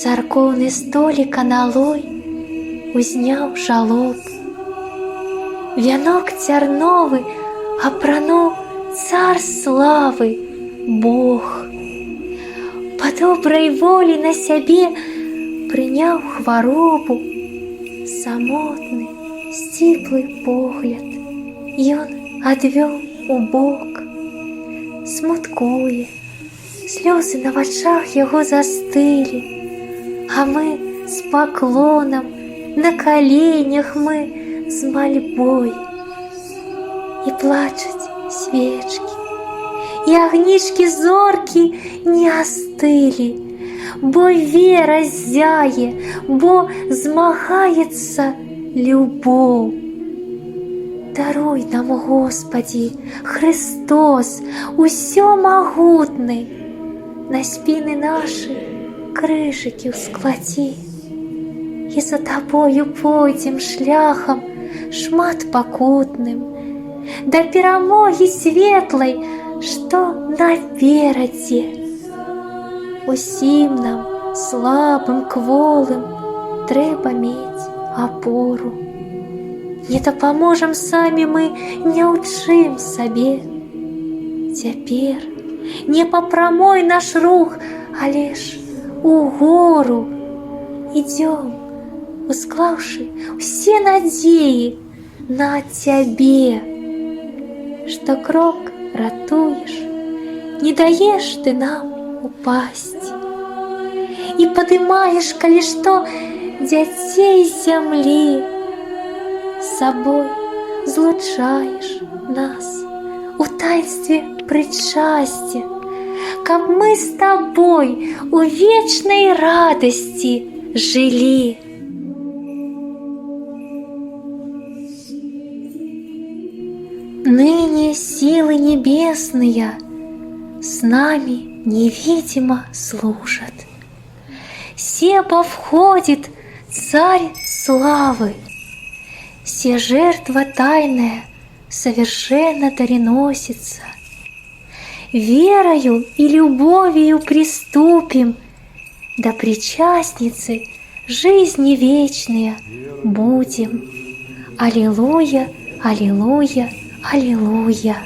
Царкоўны столік аналой узняў жалоб. Вянок цярновы апрануў цар славы Бог. Па добрай волі на сябе прыняў хваробу, самотны, сціплы погляд ён адвёў у бок. Смуткуе, слёзы на вачах яго застылі, а мы з паклонам, на каленях мы з мальбой. І плачуць свечкі, і агнічкі зоркі не астылі, бо вера зяе, бо змагаецца любоў. Даруй нам, Госпадзі, Хрыстос, усемагутны, на спіны нашы крыжыкі ўскладзі. І за табою пойдзем шляхам шматпакутным, да перамогі светлай, што наперадзе. Усім нам, слабым, кволым, трэба мець апору. Не дапаможам самі мы ні ў чым сабе. Цяпер не па прамой наш рух, але ж угору ідзём, усклаўшы ўсе надзеі на цябе. Што крок ратуеш, не даеш ты нам упасць. І падымаеш, калі што, дзяцей з зямлі, з сабой злучаеш нас у таінстве прычасця, каб мы з табой у вечнай радасці жылі. Ныне силы небесные с нами невидимо служат. Себо входит царь славы, се жертва тайная совершенно дареносится. Верою и любовью приступим, да причастницы жизни вечные будем. Аллилуйя, аллилуйя, аллилуйя.